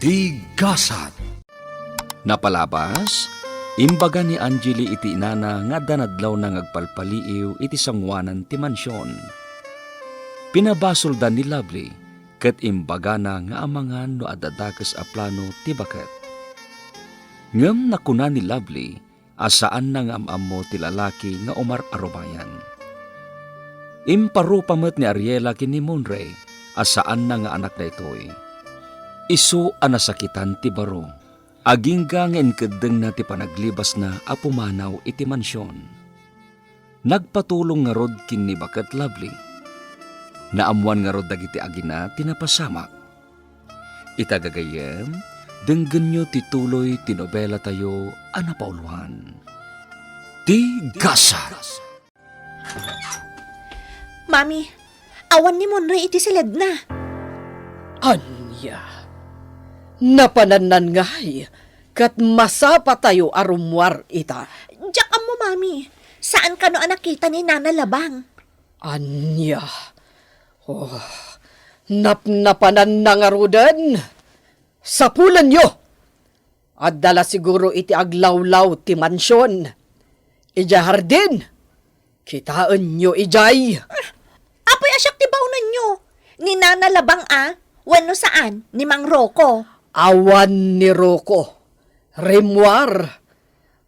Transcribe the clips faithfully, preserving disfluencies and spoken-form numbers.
Ti gasat. Napalabas, imbaga ni Angeli iti inana nga adda nadlawna nga agpalpaliiw iti sangoanan ti mansion. Pinabasolda ni Lovely ket imbagana nga amangan no adda dakes a plano ti baket. Ngem nakuna ni Lovely a saanna nga am-ammo ti lalaki nga umar-arubayan. Imparupa met ni Ariela ken ni Monray a saanna nga anak daytoy. Isu a nasakitan ti baro, agingga nga inkeddengna ti panaglibasna a pumanaw iti mansion. Nagpatulong ngarud ken ni Baket Lovely. Naammoan ngarud dagiti agina ti napasamak. Ita gagayyem, denggenyo ti tuloy ti nobelatayo a napauluan, Ti Gasat. Mami, awan ni Monray iti siledna. Ania? Napanannan ngay, ket masapatayo a rummuar ita. Diak ammo, Mami. Saan kano a nakita ni Nana Labang? Ania? Oh, napnapananna ngaruden. Sapulenyo. Adda la siguro iti aglawlaw ti mansion. Idiay hardin. Kitaenyo idiay. Apay a siak ti baonenyo? Ni Nana Labang a? Wenno saan? Ni Mang Rocco? Awan ni Rocco. Rimmuar.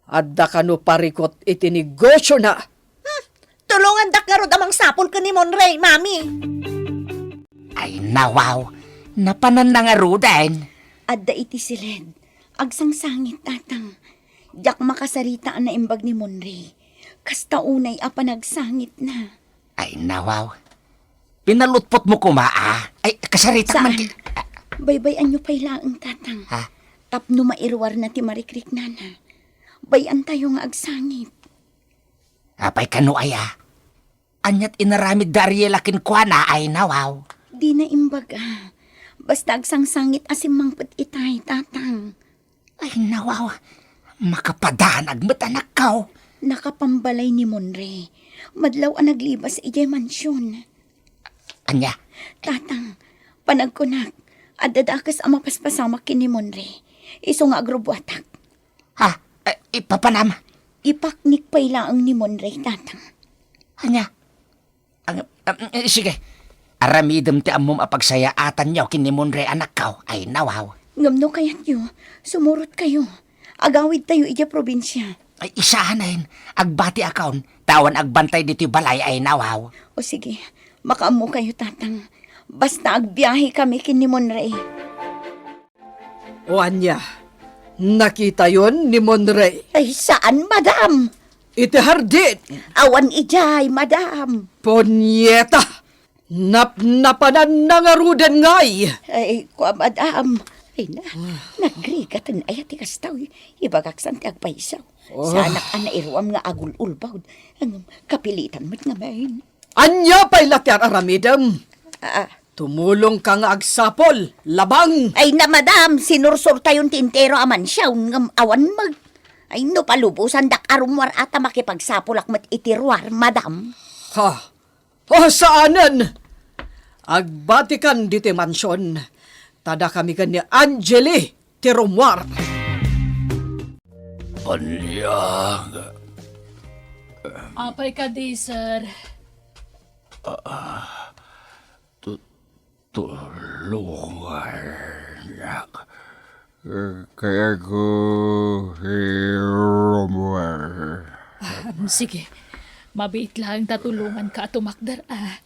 Adda kano parikut iti negosiona. Hmm, tulongandak ngarud a mangsapul ken ni Monray, Mami. Ay, nawaw. Napananna ngaruden. Adda iti siled. Agsangsangit, Tatang. Diak makasarita a naimbag ni Monray. Kasta unay a panagsangitna. Ay, nawaw. Pinalutpotmo koma, a? Ay, kasaritak man Saan? Ti, ah. Baybay-anyo pay laeng, Tatang. Ha? Tapno mairuarna ti marikriknana. Bay-antayo nga agsangit. Apay kano aya? Aniat inaramid da Ariela kenkuana ay nawaw? Dina imbaga. Basta agsangsangit a simmangpet itay, Tatang. Ay, nawaw. Makapadanag met anakko. Nakapambalay ni Monre. Madlaw a naglibas idiay mansion. Ania? Tatang, panagkunak, adda dakes a mapaspasamak ken ni Monre. Isu nga agrubbuatak. Ha? Eh, ipapanam? Ipaknik pay laeng ni Monre, Tatang. Ania? Ang, ang, eh, sige. Aramidem ti ammom a pagsayaatanyo ken ni Monre anakko. Ay, nawaw. Ngem no kayatyo, sumurotkayo. Agawidtayo idiay probinsia. Ay, isaanen. Agbatiakon. Ta awan agbantay ditoy balay ay nawaw. O sige, makaammokayo, Tatang. Basta agbiahekami ken ni Monre. O ania, nakitayon ni Monre? Ay, saan, madam? Iti hardin. Awan idiay, madam. Punyeta! Napnapananna ngaruden ngay! Ay, kua, madam. Ay na, nagrigaten aya ti kasta. Ibagak san ti agpayso. Oh. Saanak a nairuam nga agul-ulbod. Ngem kapilitan met ngamin. Ania pay la ti ar-aramidem? Ah. Tumulongka nga agsapul, Labang! Ay na, madam, sinursortayon ti entero a mansion ngem awan met. Ay, no palubosandak a rummuar a ta makipagsapulak met iti ruar, madam. Ha? O, saanen! Agbatikan ditoy mansion. Ta dakami ken ni Angeli ti rummuar. Ania? Apay kadi, sir? Ah, tu-, tulonganak. Kayatko ti rummuar. Ah, sige. Mabiit laeng ta tulonganka a tumakder, a.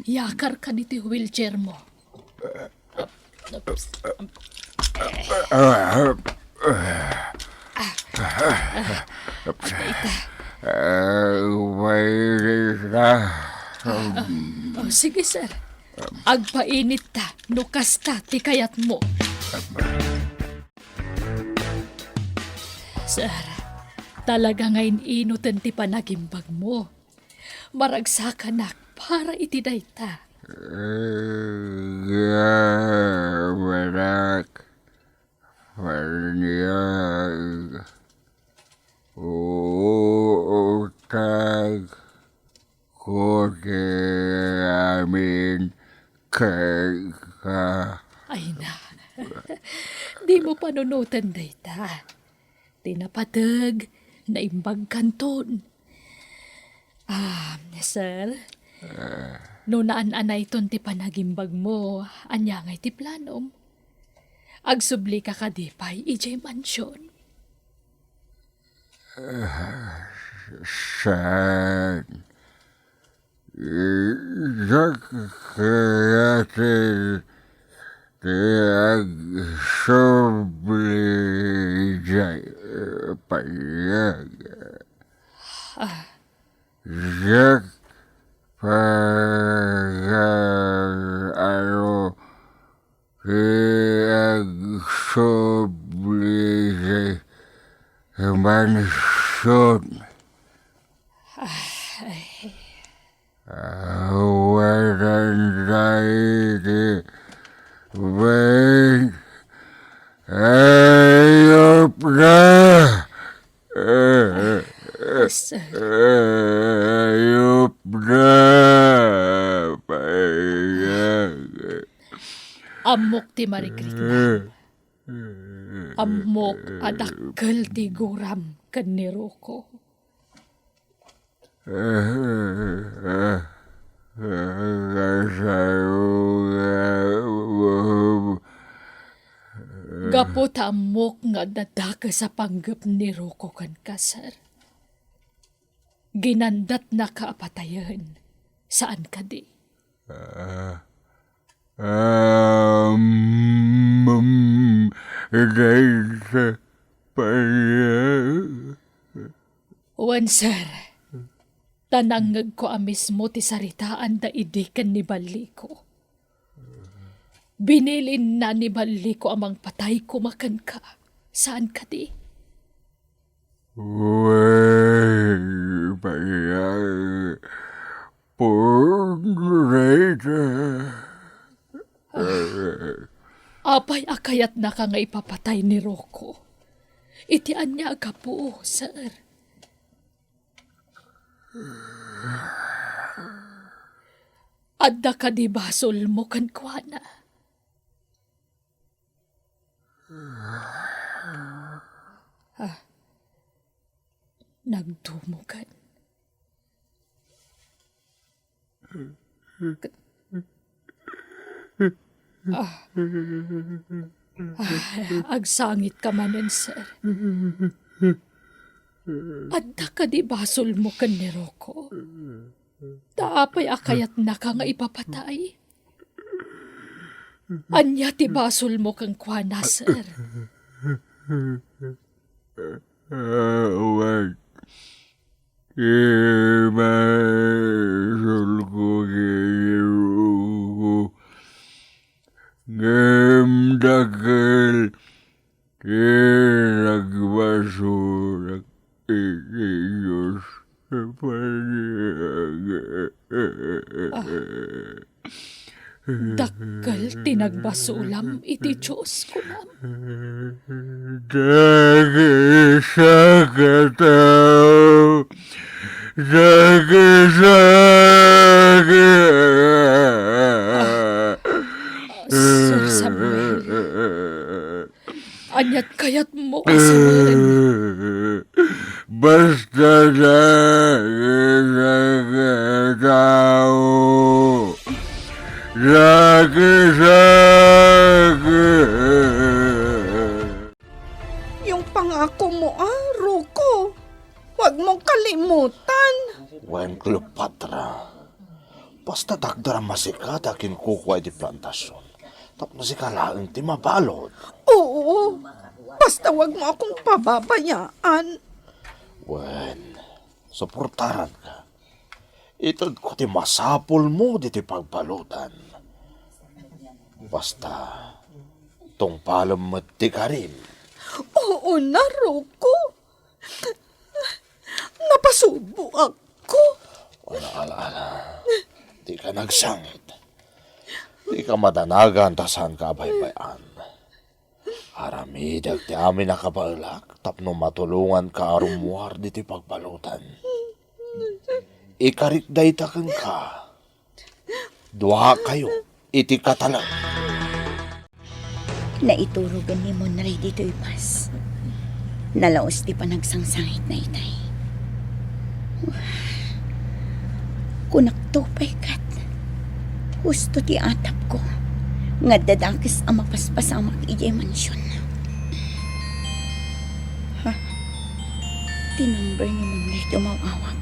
Yakarka ditoy wheelchair mo. Oops. Ah, ah, ah, ita. Ah, pwede ka. Ah, oh, sige, sir. Agpainit ta no kasta ti kayatmo. Sir, talaga nga in-inuten ti panagimbagmo. Maragsakanak para iti dayta. Nga, manak, paniag, uutag, ko ti amin kenka. Ay na, Dimo panunoten dayta. Ti napateg, naimbagkanton. Ah, sir, no naan-anayton ti panagimbagmo, ania ngay ti planom? Agsublika kadi pay idiay mansion? Saan? Diak kayat ti agsubli idiay paniag. Ah. Diak pagan-ano ti agsubli idiay mansion. Ay. Awanan tayo ti bank. Ayop na! Sir. Ayop na! Payag. Ammok ti marigritna. Ammok a dakkel ti guram ken ni Rocco. Gapu ta ammok nga adda dakes a panggep ni Rocco kenka, sir. Ginandatnaka a patayen, saan kadi? Ah, um, um, dayta pay-, Wen, sir. Ta nangngegko a mismo ti saritaanda idi ken ni Balliko. Binilinna ni Balliko a mangpatay koma kenka. Saan kadi? Wen, payag, pudreta. Ah, apay a kayatnaka nga ipapatay ni Rocco? Iti ania a gapu, sir? Adda kadi basolmo kenkuana? Ah, nagdumugan. Ah. Ah, agsangitka manen, sir. Adda kadi basolmo ken ni Rocco? Ta apay a kayatnaka nga ipapatay? Ania ti basolmo kenkuana, sir? Awan. Ti basolko ken ni Rocco. Ngem dakkel ti nagbasolak iti Dios. Ah. Dakkel ti nagbasolam iti Dios, kunam. Dakes a katao, dakes a ka- Ah, Sir Samuel. Ania't kayatmo, kasawaren? Basta dakes a katao, dakes a ka- Yung pangako mo, ah, Rocco. Huwag mong kalimutan. Wen, Cleopatra. Basta dakdara masika ta kinkukua iti plantasion. Tapno sika laeng ti mabalud. Oo. Basta wag mo akong pababayaan. Wen, suportaranka. Itedko ti masapulmo diti pagbaludan. Basta, tungpalem met ti karim. Oo na, Rocco. Napasuboakko. Ala, ala, ala. Dika nagsangit. Dika madanagan ta saanka a baybay-an. Aramidek ti amin a kabaelak tapno matulonganka a rummuar ditoy pagbaludan. Ikarik dayta kenka. Duakayo iti katalek. Naiturogen ni Monray ditoy bus. Nalaos ti panagsangsangitna itay. Kunakto pay ket, husto ti atapko nga adda dakes a mapaspasamak idiay mansion. Ha? Ti number ni Monray ti umaw-awag.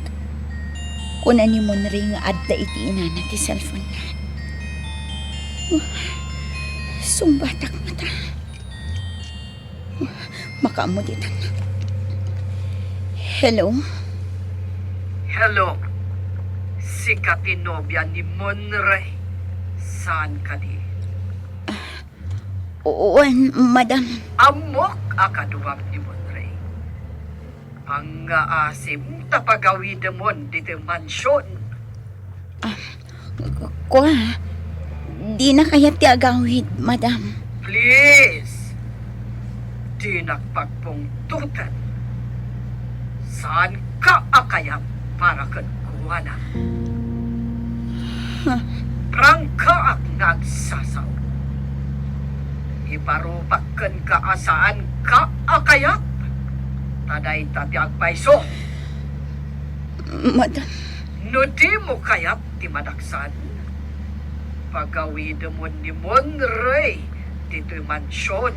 Kuna ni Monray nga adda iti inana ti cellphone-na. Sungbatak ngata. Makaammo ditan. Hello? Hello. Sika ti nobia ni Monray. Saan kadi? Wen, madam. Ammok a kaduam ni Monray. Pangngaasim ta pagawidemon ditoy mansion. Ah, kua, dina kayat ti agawid, madam. Please, dinak pagpungtoten. Saanka a kayat para kenkuana. Prangkaak nga agsasao. Iparupak kenka a saanka a kayat. Ta dayta ti agpayso. Madam. No dimo kayat ti madaksan, pagawidemon ni Monray ditoy mansion.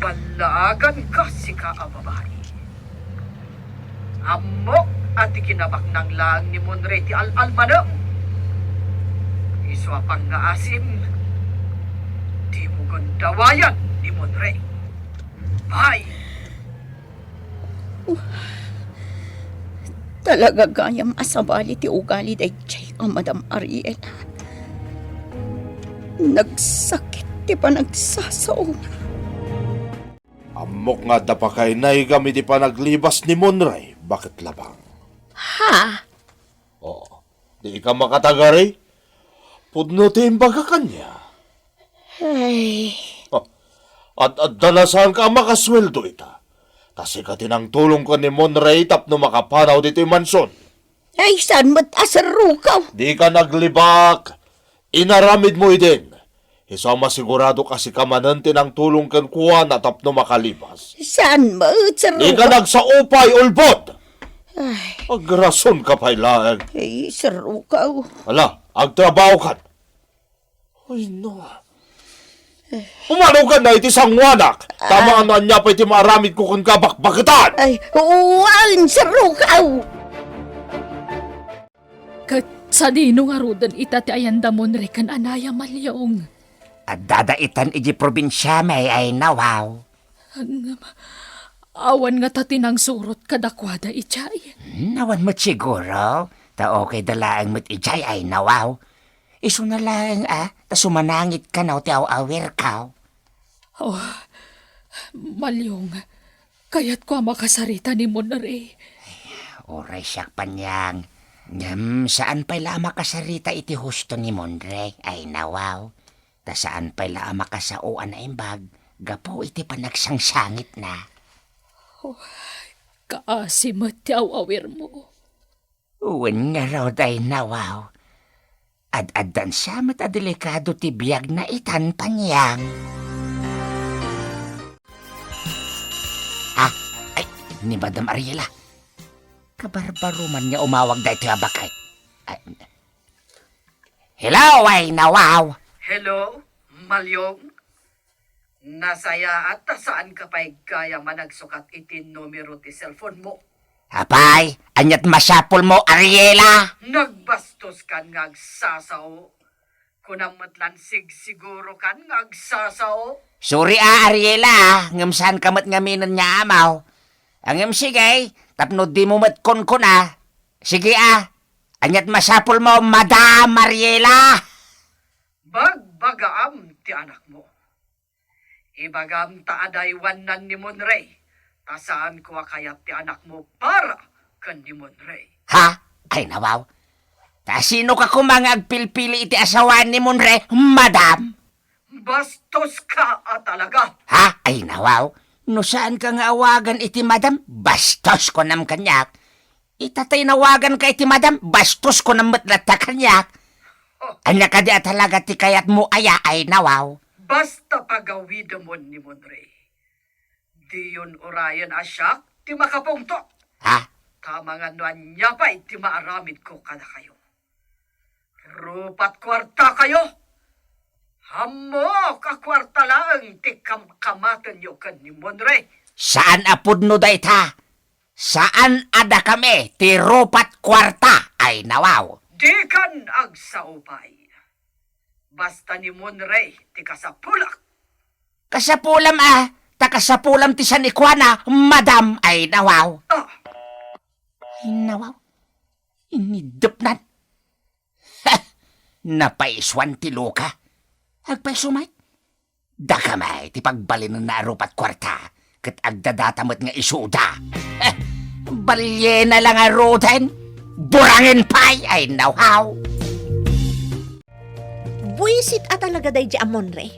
Ballaaganka, sika a babai. Ammok a ti kinabaknang laeng ni Monray ti al-almanem. Isu a pangngaasim, dimo gundawayna ni Monray. Bye! Talaga gayam a sabali ti ugali daydiay a Madam Ariela. Nagsakit ti panagsasaona. Ammok nga adda pakainaygam iti panaglibas ni Monray, baket labang. Ha? Oh, di ka makatagari? Pudno ti imbaga kaniak. Ay. Ah, ad-adda na saanka a makasueldo ita. Ta sika ti nangtulong ken ni Monray tapno makapanaw ditoy mansion. Ay, saan met a serrukaw? Di ka naglibak. Inaramidmo idin. Isu a masiguradok a sika manen ti nangtulong kenkuana tapno makalibas. Saan met, serrukaw? Di ka nagsao pay, ulbod! Ay. Agrasonka pay laeng. Ay, serrukaw. Ala, agtrabahokan. Ay, no. Umanokan na iti sangoanak. Tama. Ah. Ano ania pay ti maaramidko kenka, bakbaketan? Ay, wen, serrukaw. Ket sadino ngaruden ita ti ayan da Monray ken anaya, Malyong? Addada itan iti probinsiami, ay nawaw. Ngem, awan ngata ti nangsurot kadakuada idiay? Hmm, awan met siguro. Ta okayda laeng met idiay, ay nawaw. Isuna laeng a, ta sumanangit kano ti aw-awirko. Oh, Malyong, kayatko a makasarita ni Monray. Uray siak, Panyang. Ngem saan pay la a makasarita iti husto ni Monray, ay nawaw. Ta saan pay la a makasao a naimbag gapu iti panagsangsangitna. Oh, kaasi met ti aw-awirmo. Wen ngarud, ay nawaw. Ad-addan sa met a delikado ti biagna itan, Panyang. Ah, ay, ni Madam Ariela. Kabarbaro man nga umawag daytoy a baket. Ay, hello, ay nawaw. Hello, Malyong. Nasayaat ta saanka pay gayam a nagsukat iti numero ti cellphone-mo. Apay, ania't masapulmo, Ariela? Nagbastoskan nga agsasao. Kunam met lan sigsigurokan nga agsasao. Sorry a, Ariela, ngem saanka met ngamin nga amaw. Ngem sige, tapno dimo met kunkuna. Sige a, ania't masapulmo, Madam Ariela? Bagbagaam ti anakmo. Ibagam ta adaywannan ni Monray, ta saanko a kayat ti anakmo para ken ni Monray. Ha? Ay, nawaw. Ta sinoka koma nga agpilpili iti asawaan ni Monray, madam? Bastoska a talaga. Ha? Ay, nawaw. No saanka nga awagan iti madam, bastos kunam kaniak. Ita ta inawaganka iti madam, bastos kunam met latta kaniak. Oh. Ania kadi a talaga ti kayatmo aya, ay nawaw? Basta pagawidemon ni Monrey. Diyon urayen a siak ti makapungtot. Ha? Ta amangan no ania pay ti maaramidko kadakayo. Rupat kuartakayo. Ammok a kuarta laeng ti kamkamatenyo ken ni Monrey. Saan a pudno dayta? Saan a dakami ti rupat kuarta, ay nawaw? Dikan agsao pay. Basta ni Monrey ti kasapulak. Kasapulam a, ta kasapulam ti sanikuana, madam, ay nawaw. Ah. Ay nawaw. Inidepnan. Ha! Napaisuan ti luka. Agpaiso met. Dakami ti pagbalinenna a rupat kuarta, ket agdadata met nga isuda. Ha! Baliena la ngaruden. Burangen pay, ay nawaw. Buisit a talaga daydi a Monrey.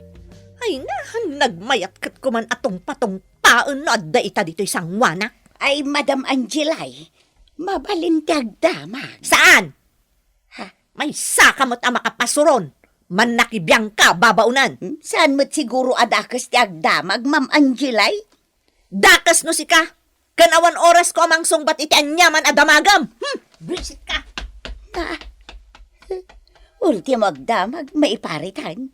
Ay na, nagmayat ket kuman a tungpatungpaen no adda ita ditoy sangoana. Ay, Madam Angelay, mabalin ti agdamag. Saan? Ha? Maysaka met a makapasuron. Mannakibiangka, babaonan. Hmm? Saan met siguro a dakes ti agdamag, Ma'am Angelay? Dakes no sika, ken awan orasko a mangsungbat iti aniaman a damagem. Hmm, buisit ka. Na, ultimo agdamag, maiparitan.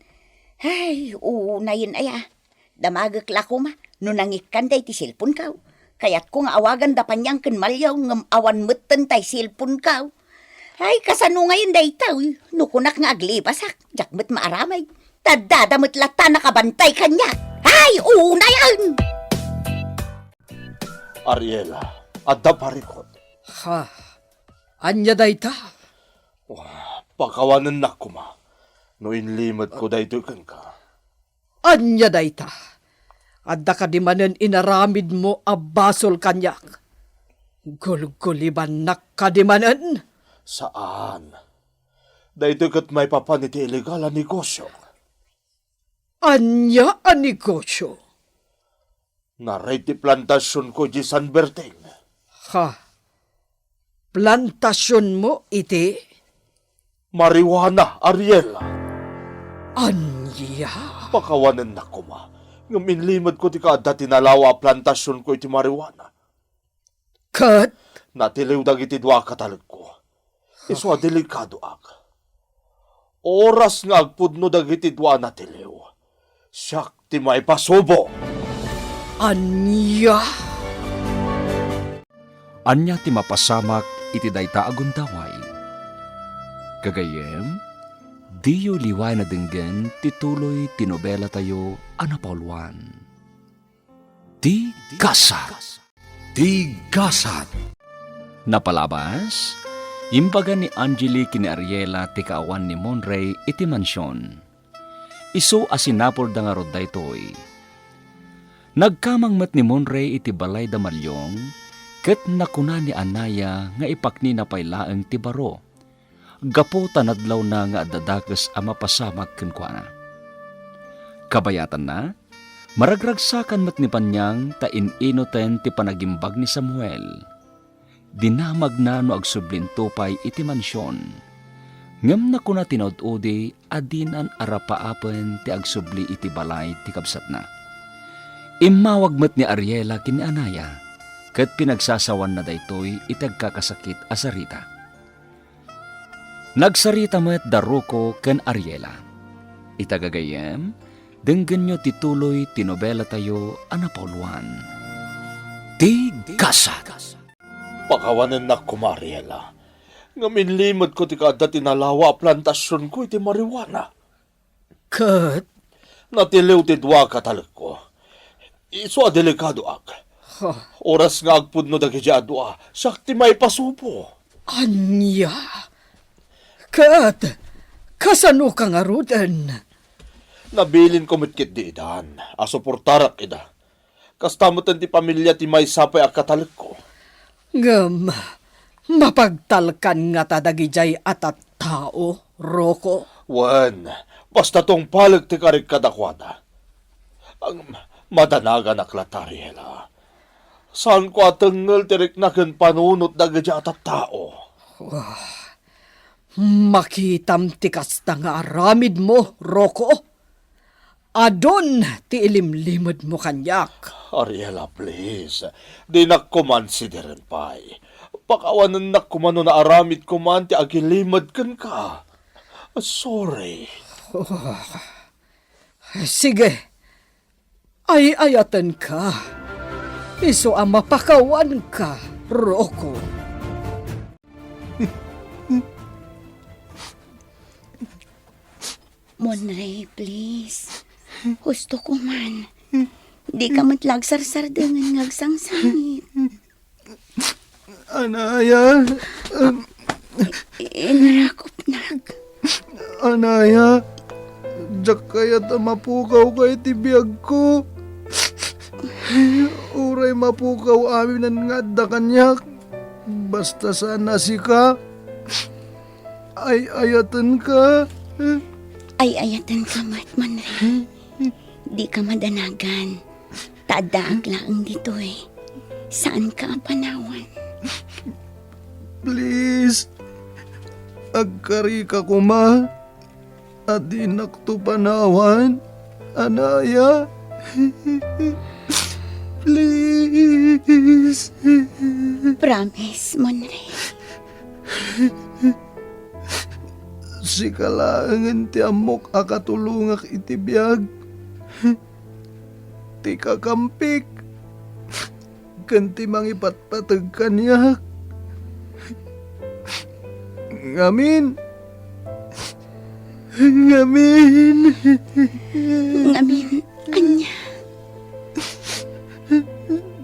Ay, unayen aya. Damagek la koma no nangikkan daydi cellphone-ko. Kayatko nga awagan da Panyang ken Maliaw ngem awan metten tay cellphone-ko. Ay, kasano ngayen daytoy? No kunak nga aglibasak, diak met maaramid. Ta addada met latta nakabantay kaniak. Ay, unayen! Ariela, adda parikut. Ha? Ania dayta? Wah, pakawanennak koma no inlimetko daytoy kenka. Ania dayta? Adda kadi manen inaramidmo a basol kaniak? Gulgulibannak kadi manen? Saan. Daytoy ket maipapan iti illegal a negosio. Ania a negosio? Naray ti plantasionko idiay San Berting. Ha? Plantasionmo iti? Marijuana, Ariela. Ania? Pakawanennak koma, ngem inlimetko ti kaadda ti nalawa a plantasionko iti marijuana. Ket? Natiliw dagiti dua a katalekko. Isu a delikadoak. Oras nga agpudno dagiti dua a natiliw, siak ti maipasubo. Ania? Ania ti mapasamak iti dayta a gundaway? Gagayyem, diyo liwayan a denggen ti tuloy ti nobelatayo a napauluan. Ti Gasat. Ti Gasat. Napalabas, imbaga ni Angeli ken ni Ariela ti kaawan ni Monrey iti mansion. Isu a sinapulda ngarud daytoy. Nagkamang met ni Monrey iti balay da Maliong, ket nakuna ni Anaya nga ipaknina pay laeng ti baro, gapu ta nadlawna nga adda dakes a mapasamak kenkuana. Kabayatanna, maragragsakan met ni Panyang ta in-inuten ti panagimbag ni Samuel. Dinamagna no agsublinto pay iti mansion. Ngem nakuna ti naud-udi a dinan arapaapen ti agsubli iti balay ti kabsatna. Immawag met ni Ariela ken ni Anaya, ket pinagsasawanna daytoy iti agkakasakit a sarita. Nagsarita met da Rocco ken Ariela. Ita gagayyem, denggenyo ti tuloy ti nobelatayo a napauluan, Ti Gasat. Pakawanennak koma, Ariela, ngem inlimetko ti kaadda ti nalawa a plantasionko iti marijuana. Ket? Natiliw ti dua a katalekko. Isu a delikadoak. Ha? Oras nga agpudno dagiti a dua, siak ti maipasubo. Ania? Ket kasanoka ngaruden? Nabilinko met ketdi idan a suportarak ida. Kasta met ti pamilia ti maysa pay a katalekko. Ngem, mapagtalkan ngata dagidiay a tattao, Rocco? Wen, basta tungpalek ti karik kadakuada. Ang madanaganak latta, Ariela. Saanko a tengngel ti rikna ken panunot dagidiay a tattao. Wah, Makitam ti kasta nga aramidmo, Rocco. Adun ti ilimlimedmo kaniak. Ariela, please. Dinak koman sidiren pay. Pakawanennak koman no naaramid koman ti agilimed kenka. Sorry. Sige. Ay-ayatenka. Isu a mapakawanka, Rocco. Monre, please. Husto koman. Dika met la agsarsardengen nga agsangsangit. Anaya, um, I-, inarakopnak. Anaya, diak kayat a mapukawka iti biagko. Uray mapukaw aminen nga adda kaniak, basta saan a sika. Ay-ayatenka. Ay-ayatenka met, Monre. Dika madanagan. Ta addaak laeng ditoy. Saanka a panawan. Please, agkarika koma a dinakto panawan, Anaya. Please. Promise, Monre. Sika laengen ti ammok a katulongak iti biag. Ti kakampik ken ti mangipatpateg kaniak. Ngamin. Ngamin. Ngamin, ania?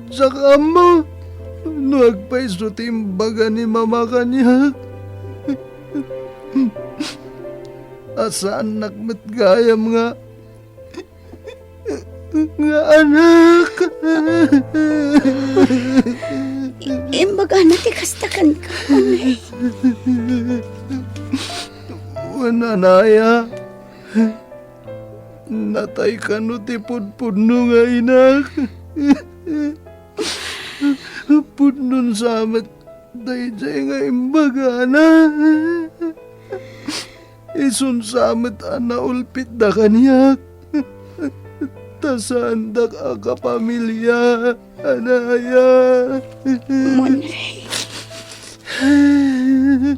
Diak ammo no agpayso ti imbaga ni Mama kaniak. A saannak met gayam nga nga anak. I-, imbagana ti kasta kenka, Monre. Wen, Anaya, natay kano ti pudpudno nga inak. Pudnon sa met daydiay nga imbagana. Isun sa met a naulpitda kaniak. Ta saandak a kapamilya, Anaya. Monre.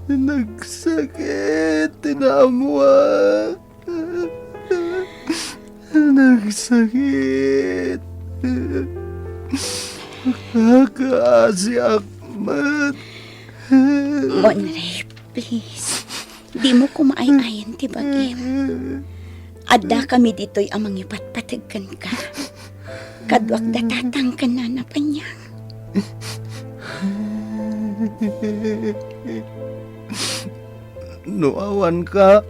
Nagsakit ti naamuak. Nagsakit. Kaasiak met. Monre, please. Dimo koma ay-ayen ti bagim. Addakami ditoy a mangipatpateg kenka. Kaduak da tatang ken nana Panyang. No awanka,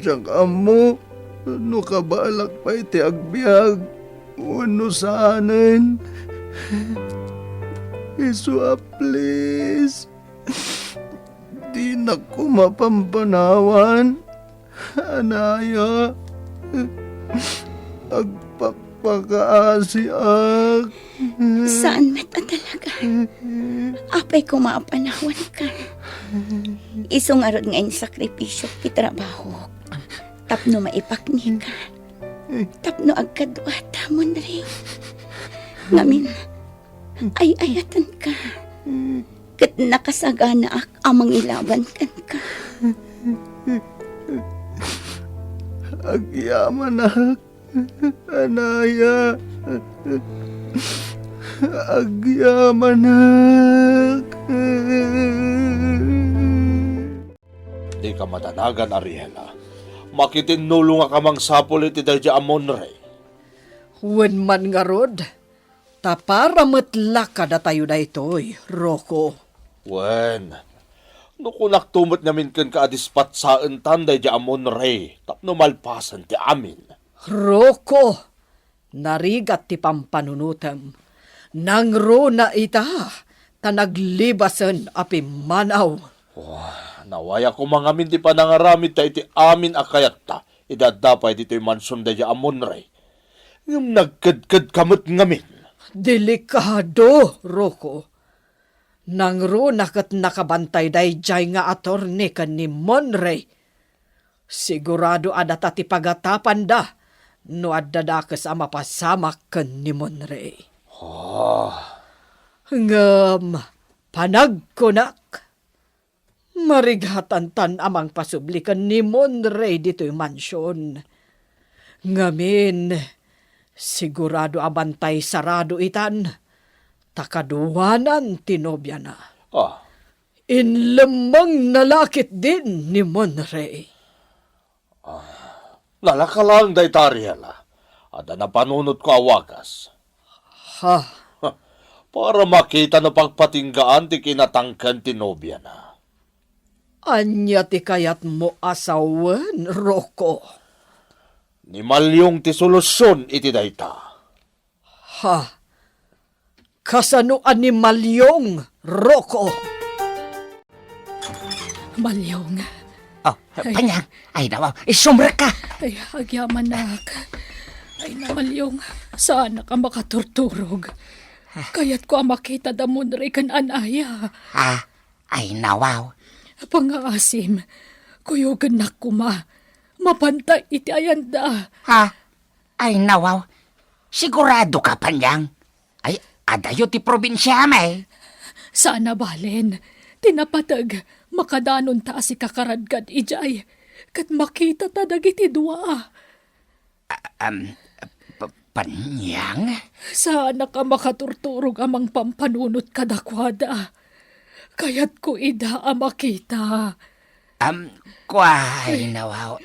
diak ammo no kabaelak pay ti agbiag wenno saanen. Isu a please, dinak koma pampanawan. Anaya, agpakpakaasiak. Saan met a talaga. Apay koma a panawanka. Isu ngarud nga insakripisio ti trabahok tapno maipaknika. Tapno agkaduata, Monre. Ngamin, ay-ayatenka. Ket nakasaganaak a mangilaban kenka. Agyamanak, Anaya. Agyamanak. Dika madanagan, Ariela. Makitinnulongak a mangsapul iti daydiay a Monre. Wen man ngarud, ta para met la kadatayo daytoy, Rocco. Wen, no kunakto met ngamin kenka a dispatsaentan daydiay a Monre tapno malpasen ti amin. Rocco, narigat ti pampanunotem. Nangruna ita, ta naglibasen a pimmanaw. Oh, nawayak koma ngamin ti panangaramidta iti amin a kayatta idi adda pay ditoy mansion daydiay a Monre. Ngem nagkedkedka met ngamin. Delikado, Rocco. Nangruna ket nakabantay daydiay nga attorney ken ni Monrey. Sigurado a data ti pagatapanda no adda dakes a mapasamak ken ni Monrey. Ah. Ngem, panagkunak, marigatantan a mangpasubli ken ni Monrey ditoy mansion. Ngamin, sigurado a bantay sarado itan, ta kaduanan ti nobiana. Ah. Inlemmengna la ketdin ni Monrey. Ah, nalaka laeng dayta, Ariela. Adda napanunotko a wagas. Ha? Ha, para makita no pagpatinggaan ti kinatangken ti nobiana. Ania ti kayatmo a sawen, Rocco? Ni Malyong ti solusion iti dayta. Ha? Kasano a ni Malyong, Rocco? Malyong. Oh, ay. Panyang. Ay, nawaw. Isumrek ka. Ay, agyamanak. Ay, na, Malyong. Saan ka makaturturog? Kayat ko a makita da Monrey ken anaya. Ah, ay, nawaw. Pangaasim. Kuyogennak koma. Mapanta iti ayanda. Ha? Ay, nawaw. Sigurado ka, Panyang? Ay, adayo ti probinsia, may. Saan a balen. Ti napateg, makadanonta a sikakaradgad idiay. Ket makitata dagiti dua. Ah, um, p-, Panyang? Saan a ka makaturturog a mangpampanunot kadakuada. Kayatko ida a makita. Am, kuay, nawaw.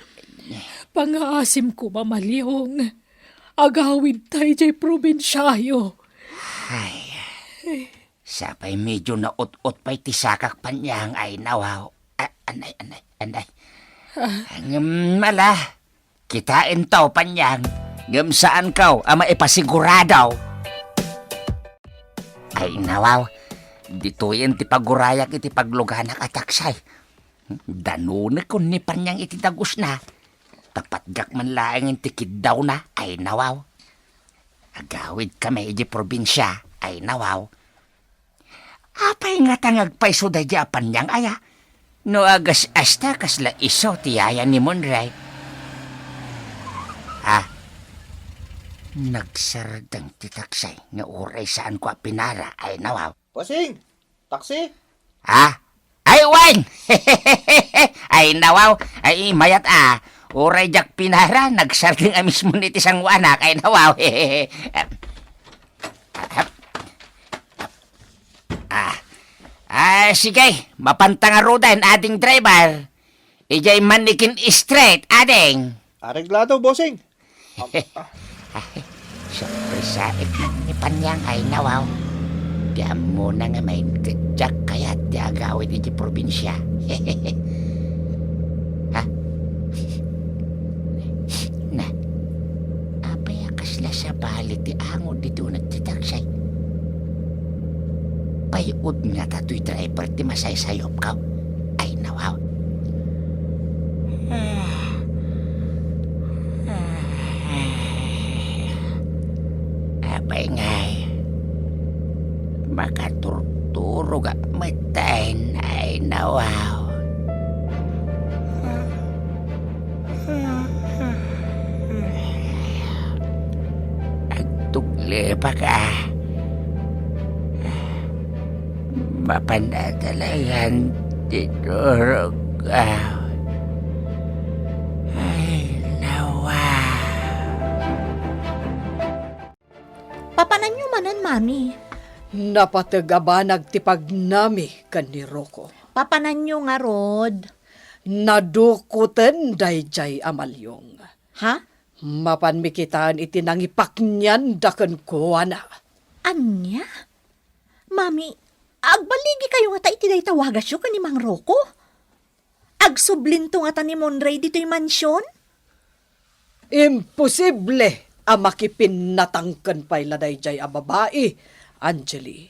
Pangaasim koma, Malyong. Agawidta idiay probinsiayo. Ay. Sapay medyo naut-ot pay ti sakak, Panyang, ay, nawaw. A-, anay, anay, anay. Ah. Ngem ala, kitaentaw, Panyang. Ngem saankaw a maipasigurado. Ay, nawaw. Ditoyen ti pagurayak iti pagluganak a taksay. Danonekon ni Panyang iti dagusna. Tapatgak man laeng ti kiddawna, ay, nawaw. Agawidkami iti probinsia, ay, nawaw. Apay ngata nga agpayso daydi a Panyang aya? No agas-asta kasla isu ti yaya ni Monrey. Ah, nagsardeng ti taksay nga uray saanko a pinara, ay, nawaw. Bossing! Taksi? Ah? Ay, wen! Ay, nawaw. Ay, mayat a. Uray diak pinara, nagsardeng a mismo iti sangoanak. Ay, nawaw. Ah. Ah, sige. Mapanta ngaruden, ading driver. Idiay Manikin Street, ading. Areglado, bossing. Ay, sorpresaek man ni Panyang, ay, nawaw. Ti ammona nga main ket diak kayat ti agawid iti probinsia. Ha? Na, apay a kasla sabali ti ango ditoy ti taksay? Pay-od ngata toy driver ti masaysayopko? Ay, nawaw. Apay ngay, makaturturogak metten, ay, nawaw. Agtuglipaka. Mapan a talagan ti turog, ah. Ay, nawa. Papananyo manen, Mami? Napateg a banag ti pagnami ken ni Rocco. Papananyo ngarud? Nadukoten daydiay a Malyong. Ha? Mapanmi kitaen iti nangipaknianda kenkuana. Ania? Mami, agballigikayo ngata iti dayta wagasyo ken ni Mang Rocco? Agsublinto ngata ni Monrey ditoy mansion? Imposible a makipinnatangken pay la daydiay a babai, Angeli.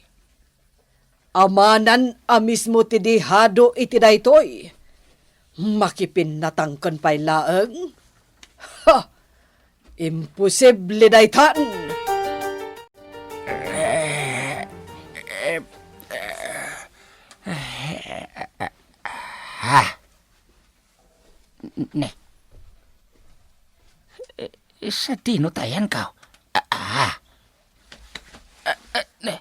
Amanan a mismo ti dihado iti daytoy. Makipinnatangken pay laeng? Ha! Imposible daytan! Ah. Ne. Sadino ti ayanko? Ah. Ah, ah, ne.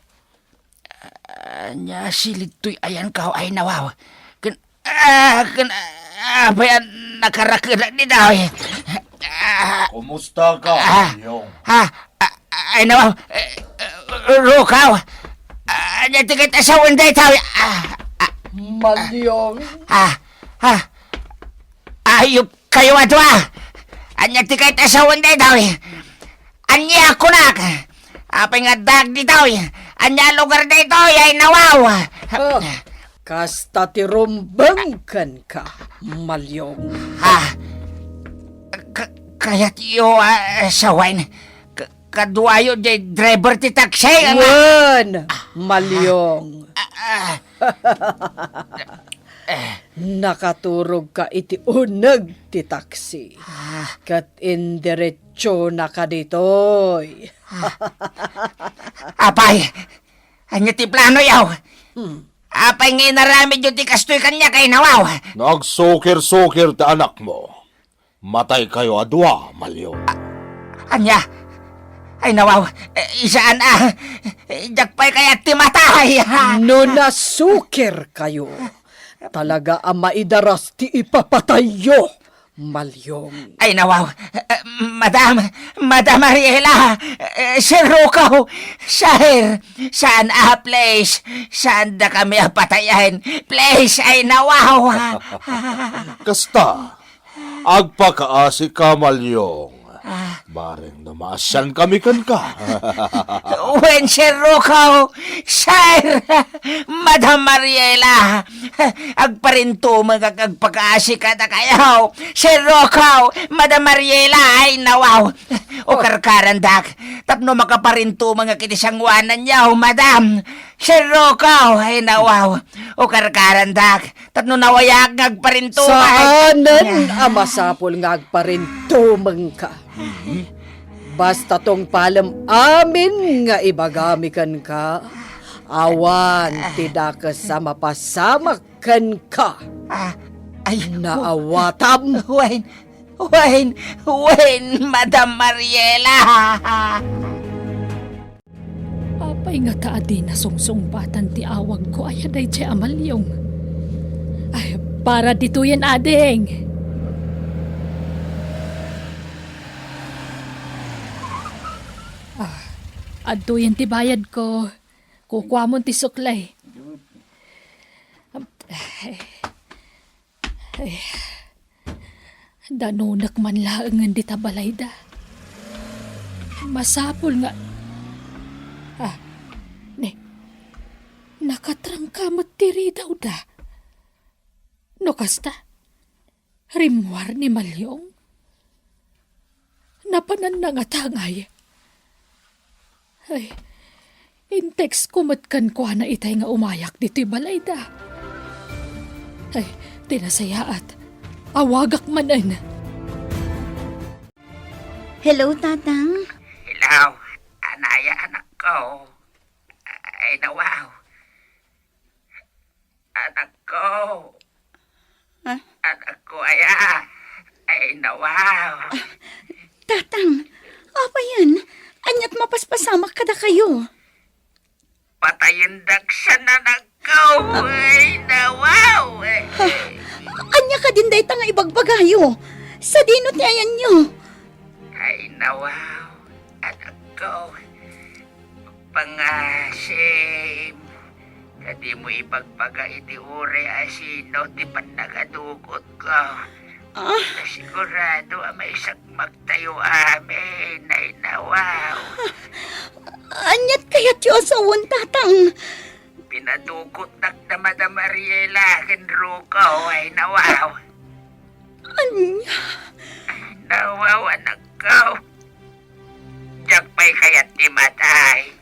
Ania silid toy ayanko, ay nawaw. Ken, ah, ken, ah, apay a nakarakedak ditoy? Ah. Kumusta ka, ah, Yong? Ah, ah, ay nawaw. Eh, eh, Rukaw. Ah, ania ti ket asawen daytoy? Ah, ah. Malyong. Ah, ah. Ayup kayo a dua! Ania ti ket asawen daytoy? Ania kunak? Apay nga addaak ditoy? Ania lugar daytoy, ay nawaw? Oh, kasta ti rumbeng kenka, Malyong. Ha? Ka-, kayatyo a sawen? Ka-, kaduayo diay driver ti taxi nga... Wen, Malyong. Ah, ah. Nakaturogka iti uneg ti taksi. Ah. Ket indiretsionaka ditoy. Ah. Apay, ania ti planoyo? Hmm. Apay nga inaramidyo ti kastoy kaniak, ay nawaw? Nagsukir-sukir ti anakmo. Matay kayo a dua, Malyong. A-, ania? Ay, nawaw, eh, saan a, eh, diak pay kayat ti matay. No nasukir kayo, talaga a maidaras ti ipapatayyo, Malyong. Ay, nawaw, eh, Madam, Madam Mariela, eh, Sir Rukaw, Sir, saan a, please, saan dakami a patayen, please, ay, nawaw. Kasta, agpakaasika, Malyong. Ah. Bareng no maasiankami kenka. Wen, Sir Rukaw, Sir, Madam Mariela, agparintumengak, agpakaasi kadakayo. Sir Rukaw, Madam Mariela, ay nawaw. O, karkarandak, tapno makaparintumengak iti sangoananyo, Madam. Sir Rukaw, ay nawaw. O, karkarandak, tapno nawayaak nga agparintumeng. Saanen a masapul nga agparintumengka. Basta tungpalem amin nga ibagami kenka, awan ti dakes a mapasamak kenka. Ah, ay, naawatam. Wen, wen, wen, Madam Mariela. Apay ngata a di nasungsungbatan ti awagko aya daydiay a Malyong? Ay, para ditoyen, ading! Ah, adtoyen ti bayadko. Kukuamon ti sukli. Ay. Ay, danonek man laengen dita balayda. Masapul nga, ah, ne, nakatrangka met ti ridawda. No kasta, rimmuar ni Malyong. Napananna ngata ngay? Ay, in-text ko met kenkuana itay nga umayak ditoy balayda. Ay, ti nasayaat, awagak manen. Hello, Tatang. Hello, anaya, anakko. Ay, nawaw. Anakko. Ah? Anakko aya. Ay, nawaw. Ah, Tatang, apayen? Aniat mapaspasamak kadakayo? Patayendak sian anakko. Ah. Ay, nawaw. Ha? Ania kadin dayta nga ibagbagayo? Sadino ti ayanyo? Ay, nawaw, anakko. Pangasim, ta dimo ibagbaga iti uray a sino ti pannagadukotko. Ah? Ta sigurado a maisakmaktayo amin, ay nawaw. Aniat kayatyo a sawen, Tatang? Pinadukotnak da Madam Mariela ken Rukaw, ay nawaw. Ania? Nawaw, anakko. Diak pay kayat ti matay.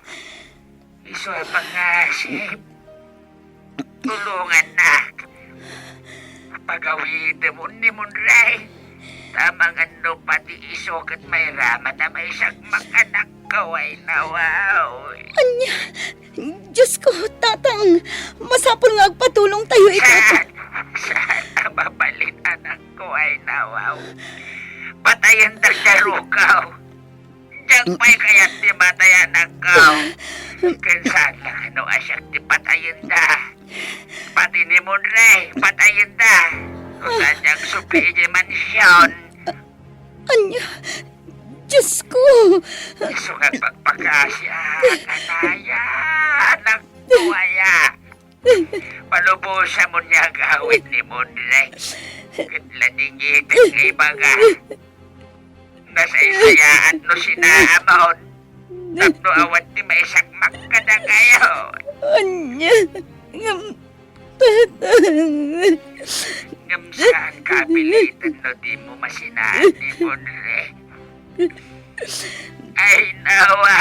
Isu a pangasim, tulongannak. Pagawidemon ni Munray. Ta amangan no pati isu ket mairaman a maisakmak, anakko, ay nawaw. Ania? Diosko, Tatang, masapul nga agpatu- Patayo ita. Saan? Saan a mabalin, anakko, ay nawaw. Patayen dagdarukaw. Diak pay kayat ti matay, anakko. Ken saan la kano a siak ti patayenda. Pati ni Monre, patayenda. Kusa diak subli idiay mansion. Ania? Diosko! Isu nga agpakpakaasiak, anaya, anakko aya. Palubosamon nga agawid ni Monre. Ket ladingitek nga ibaga. Nasaysayaat no sinaamon. Tapno awan ti maisakmak kadakayo. Ania? Ngem, Tatang. Ngem saan ka apiliten no dimo masinaan ni Monre? Ay, nawa.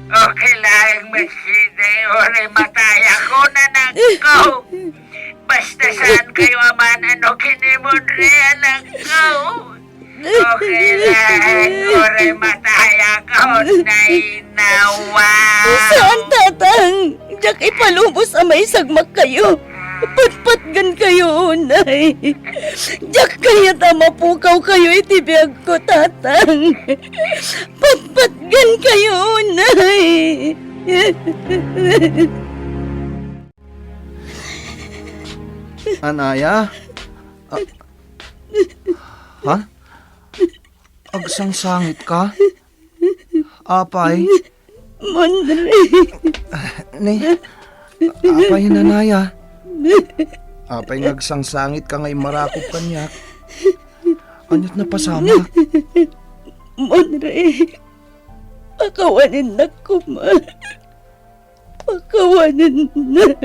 Okay laeng met sidi, uray matayakon, anakko. Basta saan kayo a manano ken ni Monre, anakko. Okay laeng, uray matayakon, nay nawa. Saan, Tatang. Diak ipalubos a maisagmak kayo. Patpatgen kayo, nay. Diak kayat a mapukaw kayo iti biagko, Tatang. Patpatgen kayo, nay. Anaya? A-, ha? Agsangsangitka? Apay? Monre. Ni, apay, nanaya? Apay nga agsangsangitka nga immarakop kaniak? Aniat napasamak? Monre, pakawanennak koma. Pakawanennak.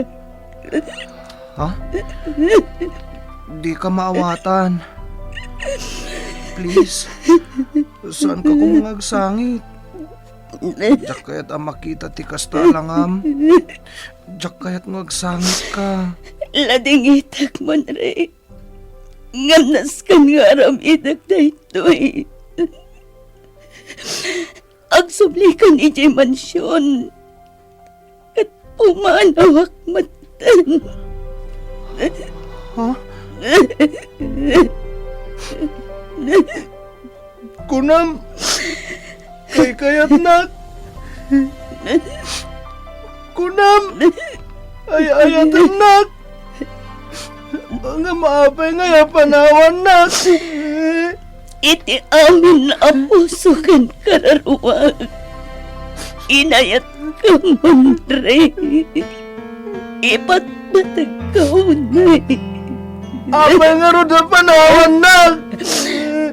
Ha? Dika maawatan. Please. Saanka koma nga agsangit. Diak kayat a makita ti kasta a langam. Diak kayat nga agsangitka. Ladingitek, Monre. Ngem nasken nga aramidek daytoy. Agsublikan idiay mansion. Ket pumanawak metten. Ha? Kunam, kaykayatnak. Kunam, ay-ayatennak. Ngem apay ngay a panawannak? Iti amin a puso ken kararuak, inayatka, Monre. Ipatpategka unay. Apay ngarud a panawannak?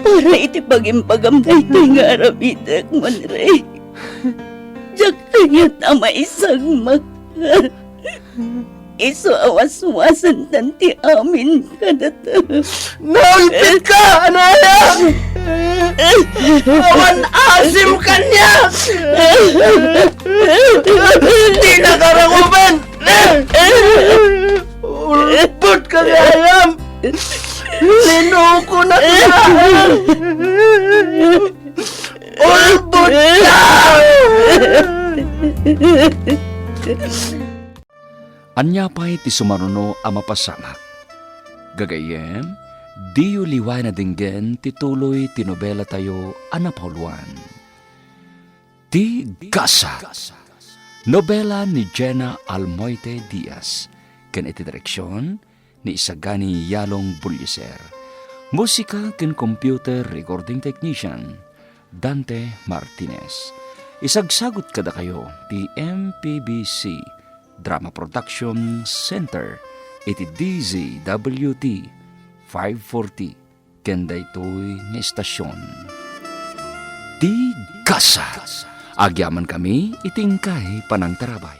Para iti bagimbagam daytoy nga aramidek, Monre. Diak kayat a maisagmak. Isu a waswasantan ti amin kadata. Naulpitka, anaya! Awan asim kaniak! Di nakaranguban! Ulbod ka nga ayam! Linuko na ka! Ulbod ka! Ania pay ti sumaruno a mapasamak? Gagayyem, diyo liwayan a denggen ti tuloy ti nobelatayo a napauluan, Ti Gasa. Nobela ni Jena Almoite Diaz, ken iti direksion ni Isagani Yalong Buliser. Musika ken computer recording technician, Dante Martinez. Isagsagut kadakayo ti M P B C Drama Production Center iti D Z W T five forty ken daytoy nga istasyon. Ti Gasa. Agyamankami iti inkay panangtarabay.